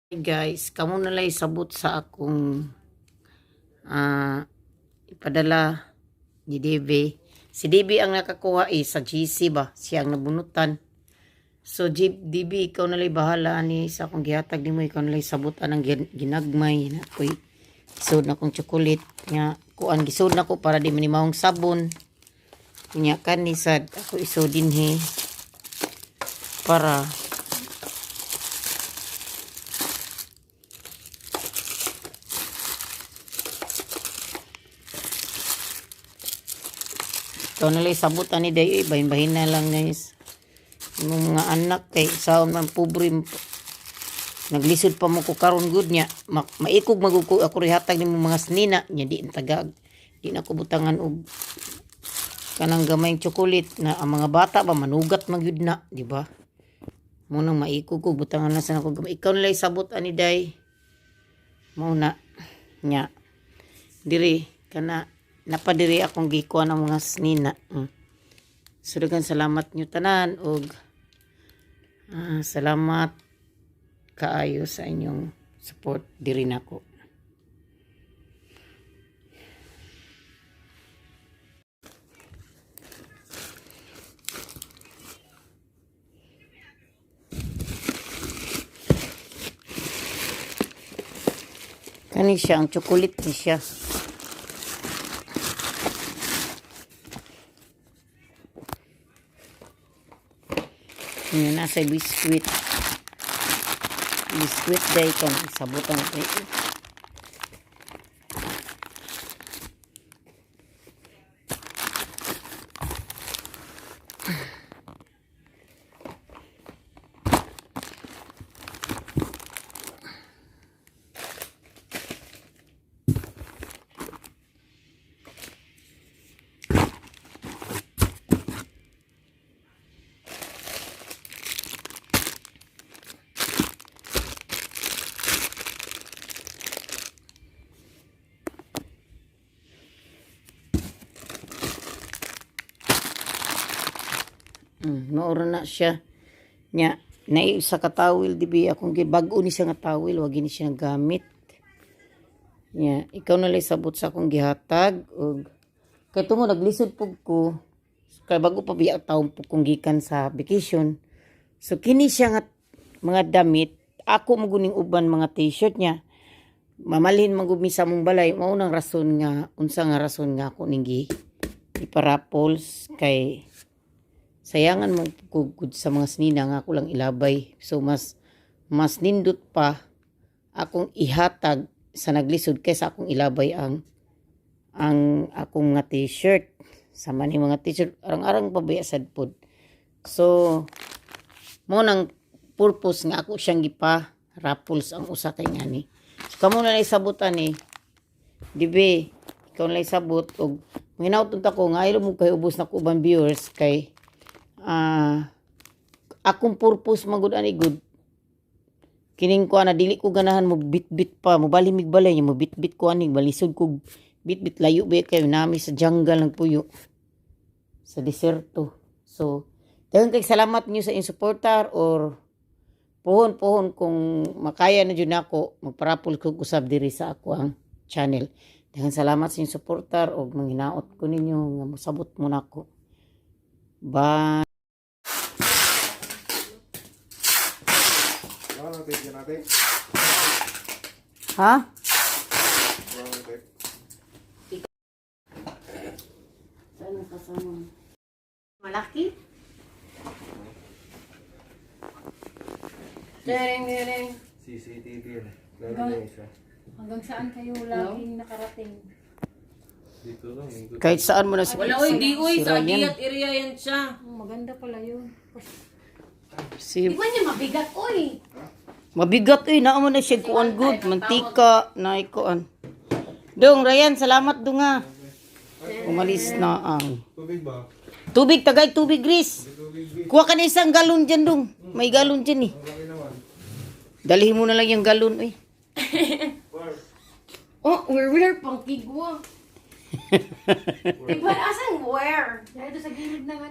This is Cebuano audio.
Guys, kamo na lay sabot sa akong ipadala ni DB. Si DB ang nakakuha eh, sa GC ba? Siya ang nabunutan. So, DB, ikaw na lay bahala ani sa akong gihatag nimo, ikaw na lay sabot anang ginagmay na koy isod na kong chocolate nga kuan, gisod na ko para di man ni maong sabon. Nya kani sad ako isod dinhi para ikaw na lang sabot ani day eh, bahin-bahin na lang, guys. Imong mga anak kay saon man pobre, naglisod pa mo ko karon gud nya maikog maguko ako rihatag nimo mga snina nya di tagag di na ko butangan og kanang gamayng chocolate na ang mga bata ba manugat man gyud na, di ba? Mo nang maikog ko butangan na sa ako gamay. Ikaw na lang sabot ani day, mao na nya diri kana napadiri akong gikuha ng mga snina. So daghang salamat nyo tanan og salamat kaayo sa inyong support diri nako. Kani siya ang chocolate ni siya. Nga nasa biskuit. Biskuit day kan sabutan ko. Maura na siya. Nya, nai isa ka towel di ba akong gibag-o ni siya nga towel, wag ni siya gamit. Nya, ikaw na lang sabot sa akong gihatag og kay tungo naglisod pug ko kay bago pa biya taon pug kong gikan sa vacation. So kini siya nga mga damit, ako mo guning uban mga T-shirt niya. Mamalhin man gud mi sa among balay, mao nang rason nga unsa nga rason nga ako ning gi iparapols kay sayangan mo gud sa mga snina nga ako lang ilabay. So mas mas nindot pa akong ihatag sa naglisod kaysa akong ilabay ang akong nga T-shirt. Sa man mga T-shirt arang-arang pa baya sad pod. So mo nang purpose nga ako siyang gipa raffles ang usa kay ngani. So kamo na lang sabutan ni Dibe, ikaw na lang sabot og manginaot unta ko nga ayaw mo kay ubos na ko uban viewers kay akong purpose man gud ani gud kining ko na dili ko ganahan mo bit-bit pa mo balimig balay niya mo bit-bit ko ani balisod ko bit-bit, layo ba kayo nami sa jungle ng puyo sa diserto. So daghang kay salamat niyo sa inyong suportar or puhon puhon kung makaya na jud nako magparapol ko usab diri sa ako ang channel. Daghang salamat sa inyong suportar og manghinaot ko ninyo nga mosabot mo nako. Bye. Wala na tape natin. Ha? Wala na tape. Saan kasama? Malaki? Dering, dering. CCTV yan. Lalo na isa. Hanggang saan kayo laging nakarating? Dito lang. Ikot. Kahit saan mo na si Wala oy, di oy, si sa Ryan. Agiyat area yan siya. Oh, maganda pala yun. Si Di ba niya mabigat, oy? Mabigat eh, naa mo na siya kuan good, mantika na ikuan. Dong Ryan, salamat dong ha. Umalis na ang Tubig ba? tubig, tagay tubig, Gris. Tubig. Kuha ka na isang galon dyan dong. May galon dyan eh. Ang laki naman. Dalhin mo na lang yung galon eh. Oh, we're pang kigwa. Di ba, asan where? Dahil doon sa gilid ng ano.